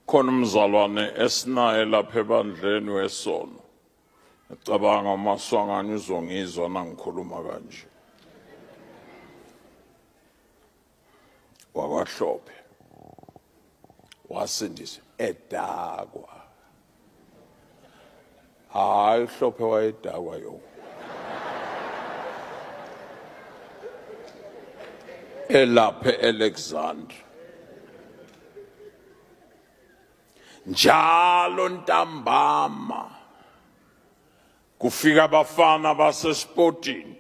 Khona umzalwane esinaye lapha ebandleni wesono. Ngicabanga uMaswangane uzongizwa nangikhuluma kanje. WakwaHlophe wasindiswa edakwa. Hayi uHlophe wayedakwa yo. Elaphe Alexandra. Njalo ntambama kufika abafana basesipotini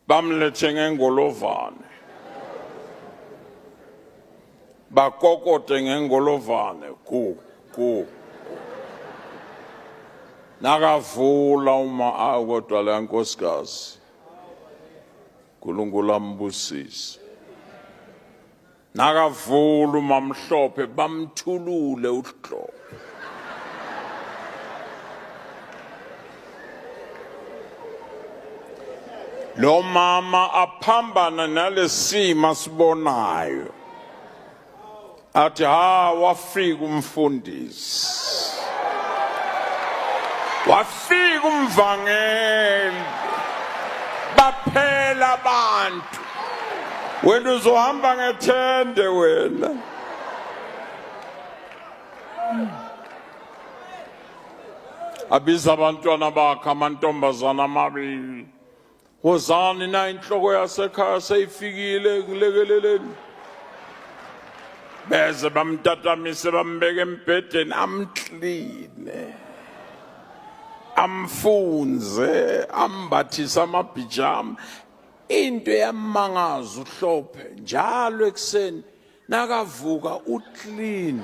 bamlethe ngengolovane bakokote ngengolovane ku ku nakavula uma awu kodwa leya nkosikazi uNkulunkulu ambusise Nakavula umamhlophe bamthulule uhlophe. Lo mama aphambana nalesimo asibonayo. Athi ha wafika umfundisi. Wafika umvangeli. Baphela abantu. Wena uzohamba ngethende wena. Abiza abantwana bakhe amantombazana amabili. Wozani na inhloko yasekhaya seyifikile ngilekeleleni. Beze bamtatamise bambeke embhedeni amkline. Amfunze ambathise amabhijama. Into eyamangaza uHlophe njalo ekuseni nakavuka uclean.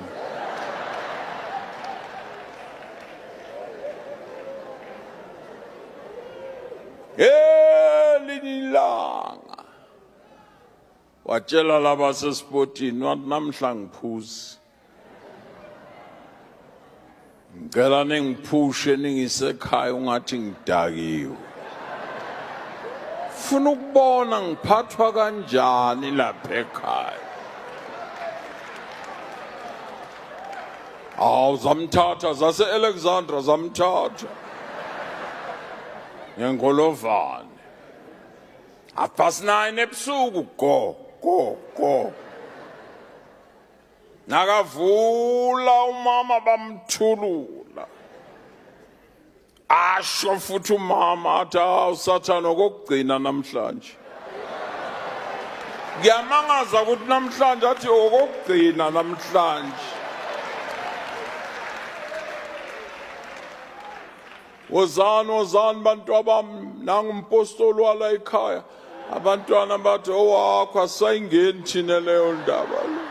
Elinye ilanga watshela laba sesipotini wathi namhla ngiphuzi Ngicela ningiphushe ningisekhaya ungathi ngidakiwe. Funa ukubona ngiphathwa kanjani lapha ekhaya. Awu zamthatha zase Alexandra zamthatha. Ngengolovane. 9:30 ebusuku go go go. Nakavula umama bamthulula. Asho futhi umama athi awu sathane okokugcina namhlanje. Kuyamangaza ukuthi namhlanje athi okokugcina namhlanje. Wozani wozani bantu abami nangumpostoli wala ekhaya. Abantwana bathi owakho asayingeni thina leyo ndaba le.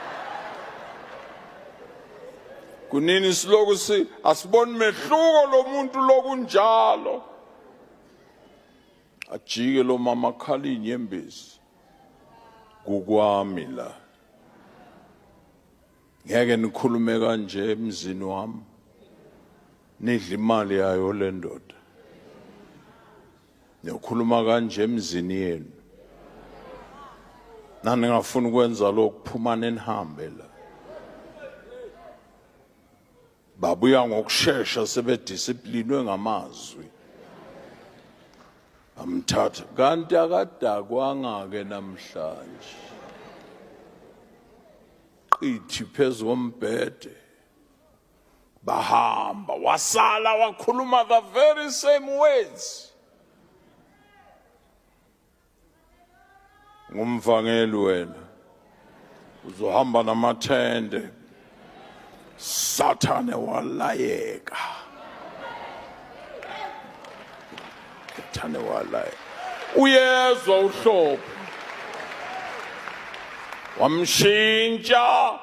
Kunini siloku si asiboni mehluko lo muntu lokunjalo. Ajike lo mama akhala inyembezi. Kukwami la. Ngeke nikhulume kanje emzini wami. Nidla imali yayo le ndoda. Niyokhuluma kanje emzini yenu. Naningafuni ukwenza lokhu phumani nihambe la. Babuya ngokushesha sebedisiplinwe ngamazwi. Amthatha kanti akadakwanga ke namhlanje. Qithi phezu kombhede. Bahamba wasala wakhuluma the very same words. Ngumvangeli wena uzohamba namathende. Sathane walayeka. Sathane walayeka. Uyezwa uhlobo. Wamshintsha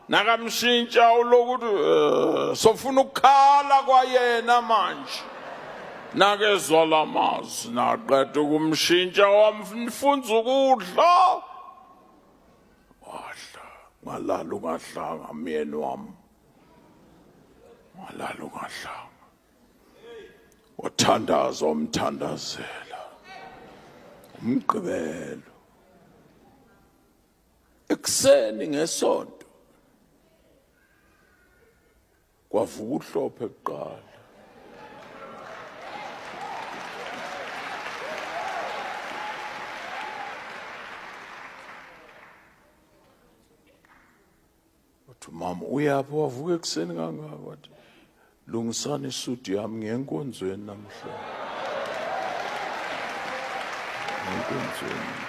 nakamshintsha ulokuthi eh, sofuna ukukhala kwayena manje nakezwa lamazwi naqeda ukumshintsha wamfunza ukudla wadla ngalala ungadlanga myeni wami ngalala ungadlanga wathandaza wamthandazela umgqibelo ekuseni ngesonto. Kwavuka uhlophe kuqala. Wathi mama uyaphi wavuka ekuseni kangaka wathi lungisani isudi yami ngiyenkonzweni namhlanje. Ngenkonzweni.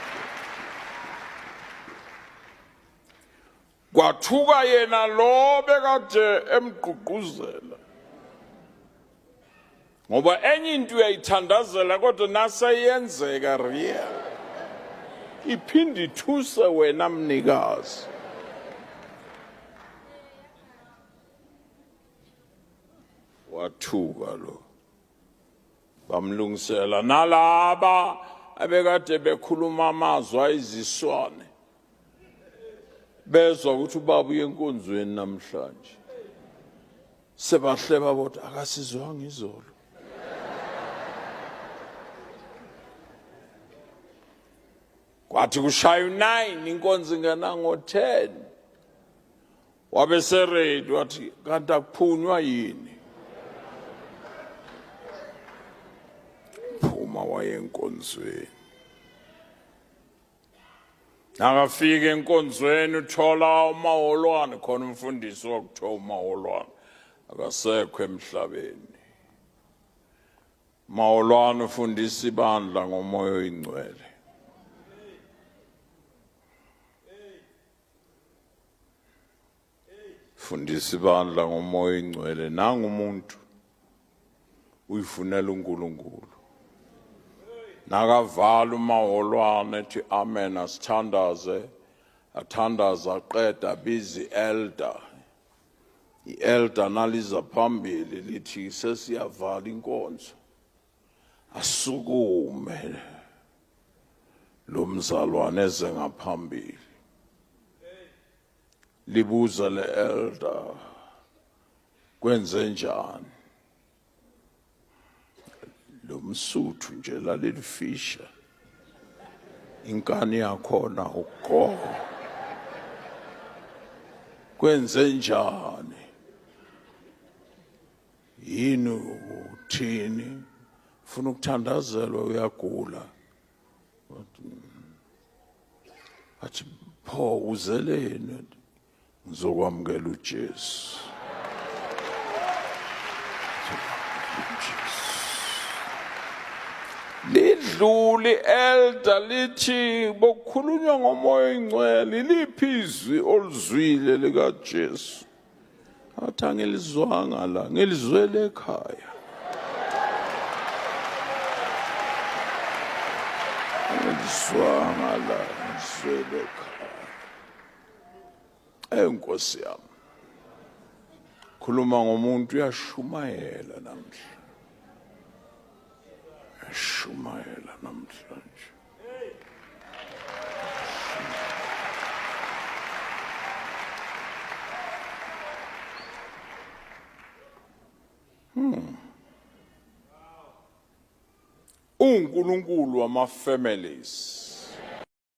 Kwathuka yena lo bekade emgqugquzela. Ngoba enye into uyayithandazela kodwa naseyenzeka real. Iphinde ithuse wena mnikazi. Wathuka lo. Bamlungisela nalaba abekade bekhuluma amazwi ayiziswane. Bezwa ukuthi ubaba uye enkonzweni namhlanje. Sebahleba bodwa akasizwanga izolo. Kwathi kushaya u9 inkonzo ingena ngo10. Wabe seready wathi kanti akuphunywa yini? Phuma waye enkonzweni. Nakafika enkonzweni uthola uMaholwane khona umfundisi wakuthiwa uMaholwane akasekho emhlabeni. Maholwane ufundisa ibandla ngomoya oyingcwele. Fundisa ibandla ngomoya oyingcwele nangu umuntu uyifunela uNkulunkulu. Nakavala umaholwane ethi amen asithandaze athandaza aqeda abiza i-elder. I-elder naliza phambili lithi sesiyavala inkonzo. Asukume lo mzalwane eze ngaphambili. Libuza le elder kwenze njani lo msuthu nje lalelifisha inkani yakhona ugogo kwenze njani yini uthini ufuna ukuthandazelwa uyagula athi pho uzeleni ngizokwamukela uJesu lidluli elder lithi bokukhulunywa ngomoya oyingcwele iliphi izwi oluzwile likaJesu athi angilizwanga la ngilizwele ekhaya angilizwanga la ngilizwele ekhaya eyi nkosi yami khuluma ngomuntu uyashumayela namhla uyashumayela namhlanje uNkulunkulu wama families.